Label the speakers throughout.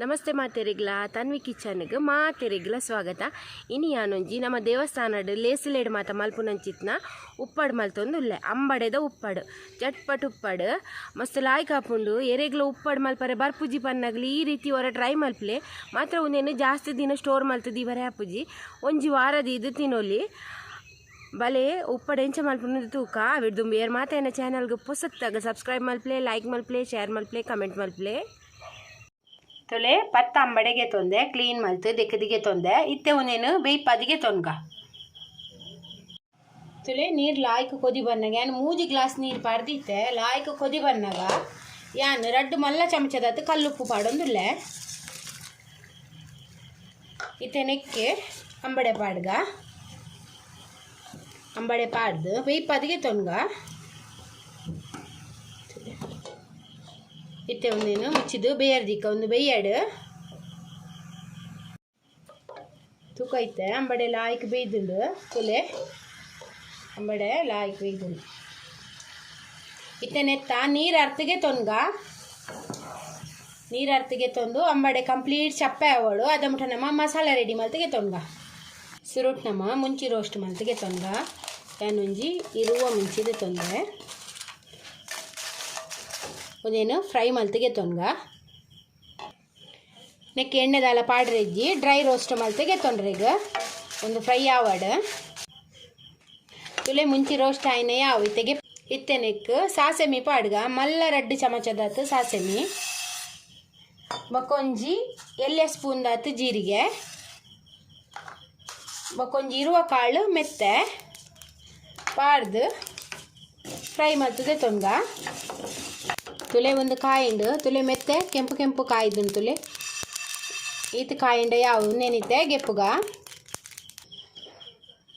Speaker 1: ನಮಸ್ತೆ ಮಾತೆರಿಗ್ಲ, ತನ್ವಿ ಕಿಚನ್ಗೆ ಮಾತೆರಿಗ್ಲ ಸ್ವಾಗತ. ಇನಿ ಯಾನೊಂಜಿ ನಮ್ಮ ದೇವಸ್ಥಾನಡ್ ಲೇಸುಲೇಡ್ ಮಾತ ಮಲ್ಪುನಂಚಿತ್ನ ಉಪ್ಪಡ್ ಮಲ್ತೊಂದುಲ್ಲೆ. ಅಂಬಡೆದ ಉಪ್ಪಡ್, ಚಟ್ಪಟ್ ಉಪ್ಪಡ್, ಮಸ್ತ್ ಲಾಯ್ಕ್ ಆಪುಂಡು. ಎರೆಗ್ಲ ಉಪ್ಪಡ್ ಮಲ್ಪರೆ ಬರ್ಪುಜಿ ಪನ್ನಗ್ಲಿ ಈ ರೀತಿ ಹೊರ ಟ್ರೈ ಮಲ್ಪಲೆ. ಮಾತ್ರ ಉಂದೆನ್ ಜಾಸ್ತಿ ದಿನ ಸ್ಟೋರ್ ಮಲ್ತುದು ಇವರೇ ಆಪುಜಿ, ಒಂಜಿ ವಾರ ದೀದ್ ತಿನೊಲಿ. ಬಲೆ ಉಪ್ಪಡ್ ಎಂಚ ಮಲ್ಪುನು ತೂಕ. ಅವಿಡ್ದುಂಬು ಏರ್ ಮಾತ ಎನ್ನ ಚಾನಲ್ಗೆ ಪೊಸತ್ತಾಗ ಸಬ್ಸ್ಕ್ರೈಬ್ ಮಲ್ಪಲೆ, ಲೈಕ್ ಮಲ್ಪಲೆ, ಶೇರ್ ಮಲ್ಪಲೆ, ಕಮೆಂಟ್ ಮಲ್ಪಲೆ. ತೊಲೆ ಪತ್ತ ಅಂಬಡೆಗೆ ತೊಂದೆ, ಕ್ಲೀನ್ ಮಲ್ತು ದೆಕ್ಕದಿಗೆ ತೊಂದೆ. ಇತ್ತೆ ಉನೇನು ಬೇಯ್ಪದಿಗೆ ತೊನ್ಗ. ತುಲೆ ನೀರು ಲಾಯ್ಕ್ ಕೊದಿ ಬನ್ನಾಗ ಯಾನ್ 3 ಗ್ಲಾಸ್ ನೀರು ಪಾಡ್ದಿತ್ತೆ. ಲಾಯ್ಕ್ ಕೊದಿ ಬನ್ನಾಗ ಯಾನ್ 2 ಮಲ್ಲ ಚಮಚದಾತು ಕಲ್ಲುಪ್ಪು ಪಾಡೊಂದುಲ್ಲೆ. ಇತ್ತೆ ನೆಕ್ಕೆ ಅಂಬಡೆ ಪಾಡ್ಗ. ಅಂಬಡೆ ಪಾಡ್ದು ಬೇಯ್ಪದಿಗೆ ತೊನ್ಗ. ಇತ್ತೆ ಒಂದೇನು ಮುಚ್ಚಿದ್ದು ಬೇಯರ್ದಿಕ್ಕ ಒಂದು ಬೇಯ್ಯಾಡು ತೂಕ. ಇತ್ತೆ ಅಂಬಡೆ ಲಾಯ್ಕ್ ಬೇಯ್ದುಂಡು. ತುಲೆ ಅಂಬಡೆ ಲಾಯ್ಕ್ ಬೇಯ್ದುಂಡು. ಇತ್ತೆ ನೆತ್ತ ನೀರು ಅರ್ತಿಗೆ ತೊನ್ಗ. ನೀರು ಅರ್ತಿಗೆ ತೊಂದು ಅಂಬಡೆ ಕಂಪ್ಲೀಟ್ ಚಪ್ಪೆ ಆವಳು. ಅದ ಮುಟ್ಟ ನಮ್ಮ ಮಸಾಲೆ ರೆಡಿ ಮಲ್ತಿಗೆ ತೊನ್ಗ. ಸುರುಟ್ ನಮ್ಮ ಮುಂಚಿ ರೋಸ್ಟ್ ಮಲ್ತಿಗೆ ತೊನ್ಗ. ಯಾನೊಂಜಿ ಇರುವ ಮುಂಚಿದ ತೊಂದರೆ ಒಂದೇನು ಫ್ರೈ ಮಲ್ತಿಗೆ ತೊನ್ಗ. ನೆಕ್ ಎಣ್ಣೆದಾಲ ಪಾಡ್ರೆಜ್ಜಿ, ಡ್ರೈ ರೋಸ್ಟ್ ಮಲ್ತಿಗೆ ತೊಂದ್ರೆಗ್ ಒಂದು ಫ್ರೈ ಆವಡ್. ತುಲೆ ಮುಂಚಿ ರೋಸ್ಟ್ ಆಯ್ನ ಯಾವ ಇತ್ತೆಗೆ. ಇತ್ತೆ ನೆಕ್ ಸಾಸೆಮಿ ಪಾಡ್ಗ. ಮಲ್ಲ 2 ಚಮಚದಾತು ಸಾಸೆಮಿ, ಬೊಕೊಂಜಿ ಎಲ್ಯ ಸ್ಪೂನ್ ದಾತು ಜೀರಿಗೆ, ಬೊಕೊಂಜಿ ಇರುವ ಕಾಳು ಮೆತ್ತೆ ಪಾಡ್ದು ಫ್ರೈ ಮಲ್ತದೆ ತೊನ್ಗ. ತುಲೆ ಒಂದು ಕಾಯಿಂಡು. ತುಲೆ ಮೆತ್ತೆ ಕೆಂಪು ಕೆಂಪು ಕಾಯ್ದುಂಡು. ತುಲೆ ಈತ ಕಾಯಿಂಡ ಯಾವ ನೆನಿತೆ ಗೆಪ್ಪುಗ.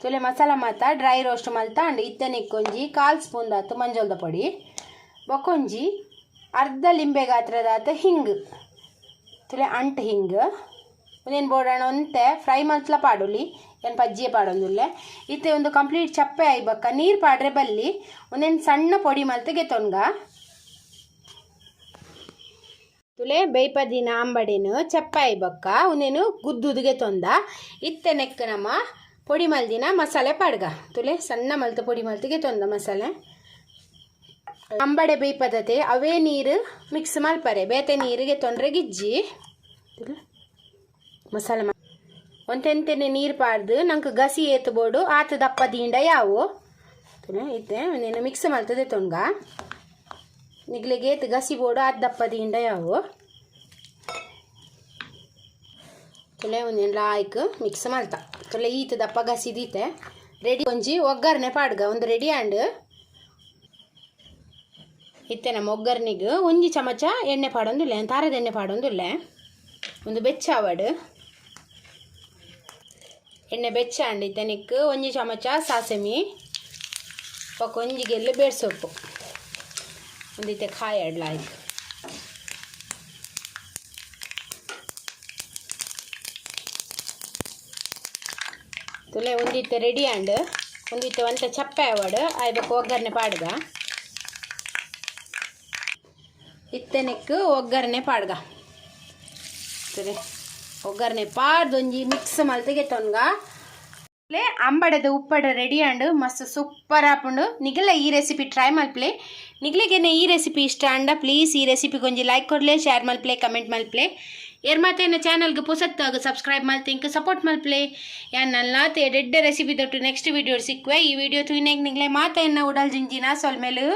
Speaker 1: ತುಲೆ ಮಸಾಲ ಮಾತ ಡ್ರೈ ರೋಸ್ಟ್ ಮಲ್ತ ಅಂಡ್. ಇತ್ತೆ ನೆಕ್ಕೊಂಜಿ 1/4 ಸ್ಪೂನ್ ದಾತು ಮಂಜೊಲ್ದ ಪೊಡಿ, ಬೊಕೊಂಜಿ ಅರ್ಧ ಲಿಂಬೆ ಗಾತ್ರದಾತ ಹಿಂಗ್. ತುಲೆ ಅಂಟು ಹಿಂಗ್ ಒಂದೇನು ಬೋಡಣ ಒಂತೆ ಫ್ರೈ ಮಲ್ತ್ಲ ಪಾಡೊಲಿ, ಏನು ಪಜ್ಜಿಯ ಪಾಡೊಂದುಲ್ಲೆ. ಇತ್ತೆ ಒಂದು ಕಂಪ್ಲೀಟ್ ಚಪ್ಪೆ ಆಯ್ಬಕ್ಕ ನೀರು ಪಾಡ್ರೆ ಬಲ್ಲಿ. ಒಂದೇನು ಸಣ್ಣ ಪೊಡಿ ಮಲ್ತ್ ಗೆತೊನ್ಗ. ತುಲೆ ಬೇಯ್ಪದಿನ ಅಂಬಡೆನು ಚಪ್ಪೆ ಆಯ್ಬಕ್ಕ ಒಂದೇನು ಗುದ್ದುದುಗೆ ತೊಂದ. ಇತ್ತೆ ನೆಕ್ ನಮ್ಮ ಪೊಡಿ ಮಲ್ದಿನ ಮಸಾಲೆ ಪಾಡ್ಗ. ತುಲೆ ಸಣ್ಣ ಮಲ್ತು ಪೊಡಿ ಮಲ್ತಿಗೆ ತೊಂದ ಮಸಾಲೆ. ಅಂಬಡೆ ಬೇಯ್ಪದತೆ ಅವೇ ನೀರು ಮಿಕ್ಸ್ ಮಲ್ಪರೆ, ಬೇತೆ ನೀರಿಗೆ ತೊಂದರೆ ಗಿಜ್ಜಿ. ಮಸಾಲೆ ಒಂತೆಂತೆನೆ ನೀರು ಪಾಡ್ದು ನಂಗೆ ಗಸಿ ಏತು ಬೋಡು ಆತ ದಪ್ಪ ದಿಂಡ ಯಾವು. ತುಲೆ ಇತ್ತೆ ಒಂದೇನು ಮಿಕ್ಸ್ ಮಲ್ತದೆ ತೊಂಗ. ನಿಗ್ಲಿಗೆ ಏತು ಗಸಿ ಬೋಡು ಆತ ದಪ್ಪ ದಿಂಡ ಯಾವು. ತುಲೆ ಒಂದೇನು ಲಾಯ್ಕ್ ಮಿಕ್ಸ್ ಮಲ್ತ. ತುಲೆ ಈತ ದಪ್ಪ ಗಸಿ ದೀತೆ ರೆಡಿ. ಒಂಜಿ ಒಗ್ಗರಣೆ ಪಾಡ್ಗ. ಒಂದು ರೆಡಿ ಆಂಡ್. ಇತ್ತೆ ನಮ್ಮ ಒಗ್ಗರಣೆಗೆ ಒಂಜಿ ಚಮಚ ಎಣ್ಣೆ ಪಾಡೊಂದುಲ್ಲೆ, ತಾರದ ಎಣ್ಣೆ ಪಾಡೊಂದುಲ್ಲೆ. ಒಂದು ಬೆಚ್ಚ ಆವಡ್. ಎಣ್ಣೆ ಬೆಚ್ಚ ಅಂಡ್. ಇತ್ತೆ ನೆಕ್ ಒಂಜಿ ಚಮಚ ಸಾಸೆಮಿ, ಬೊಕ ಒಂಜಿ ಗೆಲ್ಲು ಬೇಡ್ ಸೊಪ್ಪು. ಒಂದಿತ್ತೆ ಕಾಯಾಡ್ ಲಾಯ್ಕ್. ತುಲೆ ಒಂದಿತ್ತೆ ರೆಡಿ ಆಂಡ್. ಒಂದಿತ್ತೆ ಒಂತೆ ಚಪ್ಪೆ ಆವಡ್. ಆಯ್ಬೊಕ ಒಗ್ಗರಣೆ ಪಾಡ್ಗ. ಇತ್ತೆ ನೆಕ್ ಒಗ್ಗರಣೆ ಪಾಡ್ಗ. ಸರಿ, ಒಗ್ಗರಣೆ ಪಾಡ್ದು ಒಂಜಿ ಮಿಕ್ಸ್ ಮಲ್ತಿಗೆ ತೊನ್ಗ. ಅಂಬಡದ ಉಪ್ಪಡ ರೆಡಿ ಆಂಡ್. ಮಸ್ತ್ ಸೂಪರ್ ಆಪುಂಡು. ನಿಗಲ ಈ ರೆಸಿಪಿ ಟ್ರೈ ಮಲ್ಪಲೆ. ನಿಗ್ಲಿಗೆನೆ ಈ ರೆಸಿಪಿ ಇಷ್ಟ ಅಂಡ ಪ್ಲೀಸ್ ಈ ರೆಸಿಪಿಗೆ ಒಂಜಿ ಲೈಕ್ ಕೊಡ್ಲೆ, ಶೇರ್ ಮಲ್ಪಲೆ, ಕಮೆಂಟ್ ಮಲ್ಪಲೆ. ಏರ್ ಮಾತೇನ ಚಾನಲ್ಗೆ ಪೊಸತ್ತಾಗ ಸಬ್ಸ್ಕ್ರೈಬ್ ಮಲ್ತಿಂಕ್ ಸಪೋರ್ಟ್ ಮಲ್ಪಲೆ. ಯಾನ್ ನಲ್ಲಾತೆ ಎಡ್ಡೆ ರೆಸಿಪಿ ದೊಟ್ಟು ನೆಕ್ಸ್ಟ್ ವಿಡಿಯೋ ಸಿಕ್ಕುವೆ. ಈ ವಿಡಿಯೋ ತೂಯಿನೆಗ್ ನಿಗ್ಲೆ ಮಾತೆನ್ನ ಉಡಲ್ ಜಿಂಜಿನ ಸೊಲ್ಮೆಲು.